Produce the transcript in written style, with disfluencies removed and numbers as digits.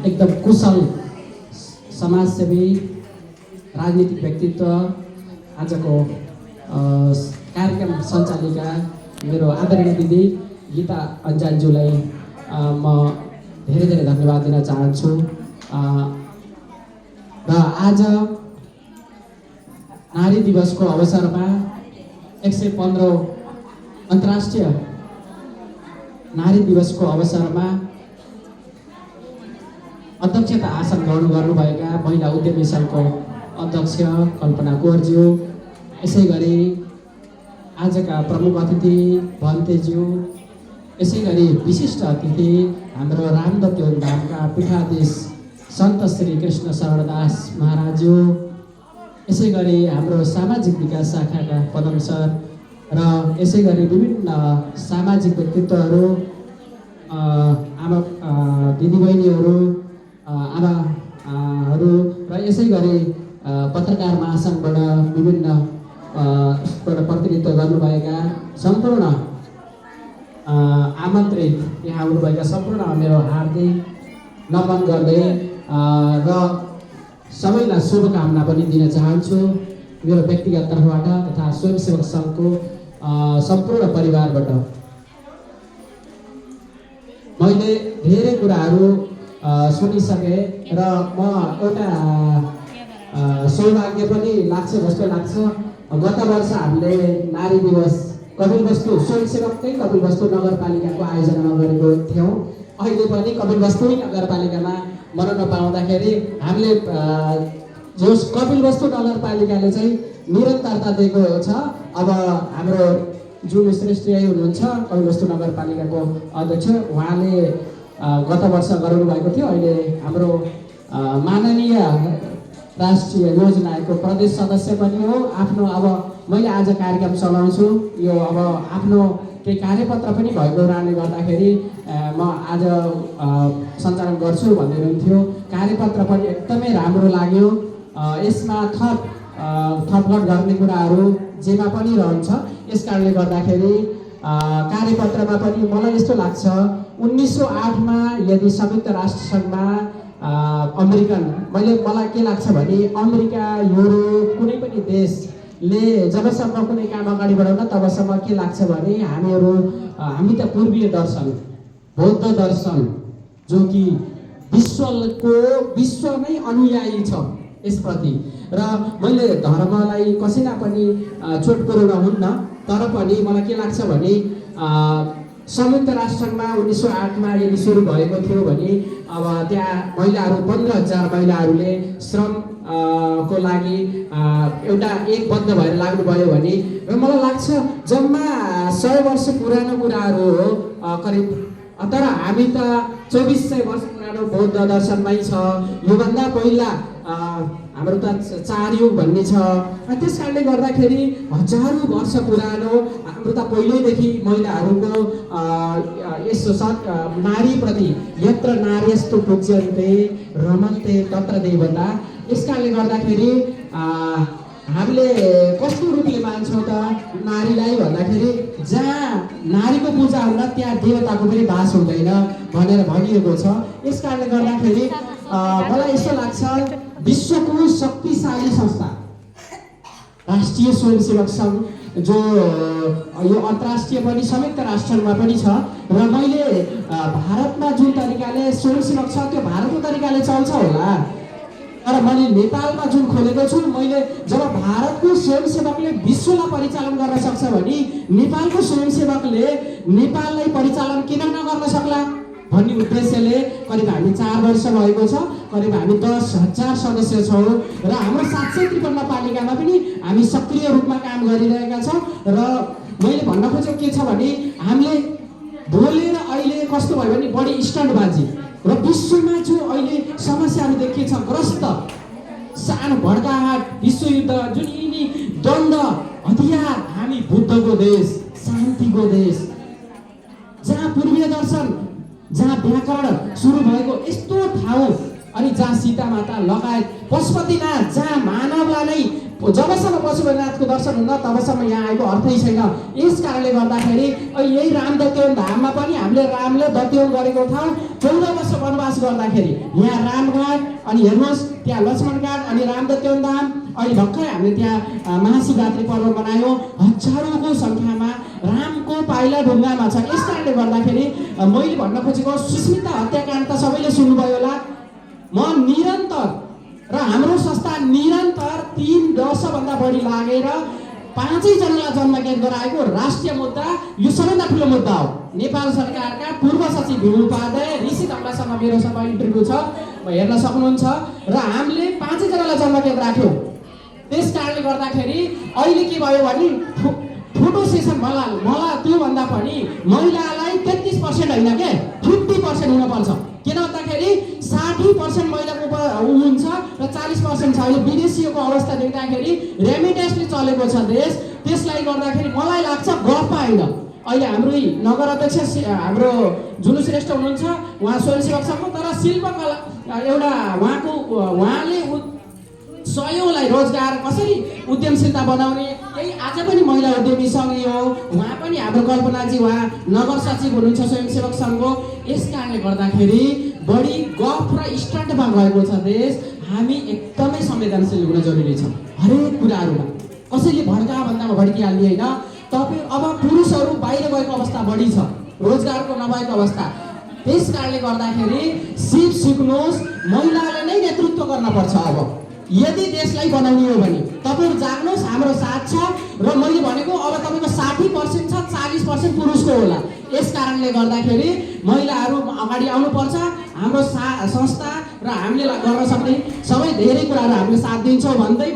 एकदम कुशल समाजसेवी राजनीतिक व्यक्तित्व आजको कार्यक्रम सञ्चालिका मेरो आदरणीय दिदी गीता अन्जालज्यूलाई म धेरै धेरै धन्यवाद दिन चाहन्छु। र आज नारी दिवसको अवसरमा 115औं अन्तर्राष्ट्रिय नारी दिवसको अवसरमा अध्यक्षता आसन ग्रहण गर्नुभएका महिला उद्यमी सङ्घको अध्यक्ष कल्पना कोरज्यू, यसै गरी आजका प्रमुख अतिथि भन्तेज्यू, यसै गरी विशिष्ट अतिथि हाम्रो रामदत्योन धामका पीठाधीश सन्त श्री कृष्ण शरणदास महाराज्यू, यसै गरी हाम्रो सामाजिक विकास शाखाका पदम सर र यसै गरी विभिन्न सामाजिक व्यक्तित्वहरू, आमा दिदीबहिनीहरू, आमाहरू र यसै गरी पत्रकार महासङ्घबाट विभिन्न प्रतिनिधित्व गर्नुभएका सम्पूर्ण आमन्त्रित यहाँ आउनुभएका सम्पूर्ण मेरो हार्दिक नमन गर्दै र सबैलाई शुभकामना पनि दिन चाहन्छु मेरो व्यक्तिगत तर्फबाट तथा स्वयंसेवक सङ्घको सम्पूर्ण परिवारबाट। मैले धेरै कुराहरू सुनिसकेँ र म एउटा सौभाग्य पनि लाग्छ जस्तो लाग्छ। गत वर्ष हामीले नारी दिवस कपिलवस्तु स्वयंसेवककै कपिलवस्तु नगरपालिकाको आयोजनामा गरेको थियौँ। अहिले पनि कपिलवस्तु नगरपालिकामा मनाउन पाउँदाखेरि हामीले जो कपिलवस्तु नगरपालिकाले चाहिँ निरन्तरता दिएको छ। अब हाम्रो जुन श्रेष्ठ हुनुहुन्छ कपिलवस्तु नगरपालिकाको अध्यक्ष, उहाँले गत वर्ष गराउनु भएको थियो। अहिले हाम्रो माननीय राष्ट्रिय योजना आयोगको प्रदेश सदस्य पनि हो। आफ्नो अब मैले आज कार्यक्रम चलाउँछु, यो अब आफ्नो केही कार्यपत्र पनि भएको हुनाले गर्दाखेरि म आज सञ्चालन गर्छु भन्दै हुनुहुन्थ्यो। कार्यपत्र पनि एकदमै राम्रो लाग्यो। यसमा थपघट गर्ने कुराहरू जेमा पनि रहन्छ। यस कारणले गर्दाखेरि कार्यपत्रमा पनि मलाई यस्तो लाग्छ 1908मा यदि संयुक्त राष्ट्र सङ्घमा मलाई के लाग्छ भने अमेरिका, युरोप कुनै पनि देशले जबसम्म कुनै काम अगाडि बढाउन तबसम्म के लाग्छ भने हामी त पूर्वीय दर्शन बौद्ध दर्शन जो कि विश्व नै अनुयायी छ यसप्रति। र मैले धर्मलाई कसैलाई पनि चोट पुर्याउन हुन्न, तर पनि मलाई के लाग्छ भने संयुक्त राष्ट्रमा 1908मा यदि सुरु भएको थियो भने अब त्यहाँ महिलाहरू 15,000 महिलाहरूले श्रम को लागि एउटा एकबद्ध भएर लाग्नुभयो भने र मलाई लाग्छ जम्मा 100 वर्ष पुरानो कुराहरू हो करिब। तर हामी त 2400 वर्ष पुरानो बौद्ध दर्शनमै छ। योभन्दा पहिला हाम्रो त 4 युग भन्ने छ। त्यस कारणले गर्दाखेरि हजारौँ वर्ष पुरानो हाम्रो त पहिल्यैदेखि महिलाहरूको यस नारीप्रति यत्र नार्यस्तु पूज्यन्ते रमन्ते तत्र देवता। यस कारणले गर्दाखेरि हामीले कस्तो रूपले मान्छौँ त नारीलाई भन्दाखेरि जहाँ नारीको पूजा हुँदा त्यहाँ देवताको पनि बास हुँदैन भनेर भनिएको छ। यस कारणले गर्दाखेरि मलाई यस्तो लाग्छ विश्वको शक्तिशाली संस्था राष्ट्रिय स्वयंसेवक सङ्घ जो यो अन्तर्राष्ट्रिय पनि संयुक्त राष्ट्रमा पनि छ र मैले भारतमा जुन तरिकाले स्वयंसेवक छ त्यो भारतको तरिकाले चल्छ होला। तर मैले नेपालमा जुन खोलेको छु, मैले जब भारतको स्वयंसेवकले विश्वलाई परिचालन गर्न सक्छ भने नेपालको स्वयंसेवकले नेपाललाई परिचालन किन नगर्न सक्ला भन्ने उद्देश्यले करिब हामी 4 वर्ष भएको छ, करिब हामी 10,000 सदस्य छौँ र हाम्रो 753 पालिकामा पनि हामी सक्रिय रूपमा काम गरिरहेका छौँ। र मैले भन्न खोजेको के छ भने हामीले बोलेर अहिले कस्तो भयो भने बढी स्टन्टबाजी र विश्वमा जो अहिले समस्याहरू देखिएछ ग्रस्त सानो भड्काहाट विश्वयुद्ध जुन यिनी द्वन्द्व हतियार, हामी बुद्धको देश, शान्तिको देश, जहाँ पूर्वीय दर्शन, जहाँ व्याकरण सुरु भएको यस्तो ठाउँ, अनि जहाँ सीता माता लगायत पशुपतिनाथ, जहाँ मानवलाई नै जबसम्म पशुपतिनाथको दर्शन हुन्न तबसम्म यहाँ आएको अर्थै छैन। यस कारणले गर्दाखेरि यही रामदत्योन धाममा पनि हामीले रामले दत्योन गरेको ठाउँ 14 वर्ष वनवास विकास गर्दाखेरि यहाँ रामघाट अनि हेर्नुहोस् त्यहाँ लक्ष्मणघाट अनि रामदत्योन धाम अहिले भर्खरै हामीले त्यहाँ महाशिवरात्रि पर्व मनायौँ। हजारौँको सङ्ख्यामा रामको पाइला ढुङ्गामा छ। यस कारणले गर्दाखेरि मैले भन्न खोजेको सुस्मिता हत्याकाण्ड त सबैले सुन्नुभयो होला। म निरन्तर र हाम्रो संस्था निरन्तर 3 वर्षभन्दा बढी लागेर 5 जनालाई जन्मज्ञान गराएको राष्ट्रिय मुद्दा यो सबैभन्दा ठुलो मुद्दा हो। नेपाल सरकारका पूर्व सचिव भीम उपाध्याय ऋषि धम्लासँग मेरो सबै इन्टरभ्यू छ, हेर्न सक्नुहुन्छ। र हामीले 5 जनालाई जन्मज्ञान राख्यौँ। त्यस कारणले गर्दाखेरि अहिले के भयो भने फोटो सेसन मलाई त्योभन्दा पनि महिलालाई 33% होइन के 50% हुनुपर्छ। किन भन्दाखेरि 60% महिलाको हुन्छ र 40% छ। अहिले विदेशीको अवस्था देख्दाखेरि रेमिटेन्सले चलेको छ देश। त्यसलाई गर्दाखेरि मलाई लाग्छ गफ होइन। अहिले हाम्रो नगर अध्यक्ष हाम्रो जुलु श्रेष्ठ हुनुहुन्छ, उहाँ स्वयंसेवक सङ्घ, तर शिल्पकला एउटा उहाँले सयौँलाई रोजगार कसरी उद्यमशीलता बनाउने यही आज पनि महिला उद्यमी सङ्घ हो। उहाँ पनि हाम्रो कल्पनाजी उहाँ नगर सचिव हुनुहुन्छ स्वयंसेवक सङ्घको। यस कारणले गर्दाखेरि बढी गफ र स्टन्टमा गएको छ देश। हामी एकदमै संवेदनशील हुन जरुरी छ हरेक कुराहरूमा। कसैले भड्का भन्दामा भड्किहाल्ने होइन। तपाईँ अब पुरुषहरू बाहिर गएको अवस्था बढी छ, रोजगारको नभएको अवस्था। त्यस कारणले गर्दाखेरि सिक्नुहोस्, महिलाले नै नेतृत्व गर्नुपर्छ। अब यदि देशलाई बनाउने हो भने तपाईँहरू जाग्नुहोस्, हाम्रो साथ छ। र मैले भनेको अब तपाईँको 60% छ, 40% पुरुषको होला। यस कारणले गर्दाखेरि महिलाहरू अगाडि आउनुपर्छ। हाम्रो संस्था र हामीले गर्न सक्ने सबै धेरै कुराहरू हामीले साथ दिन्छौँ भन्दै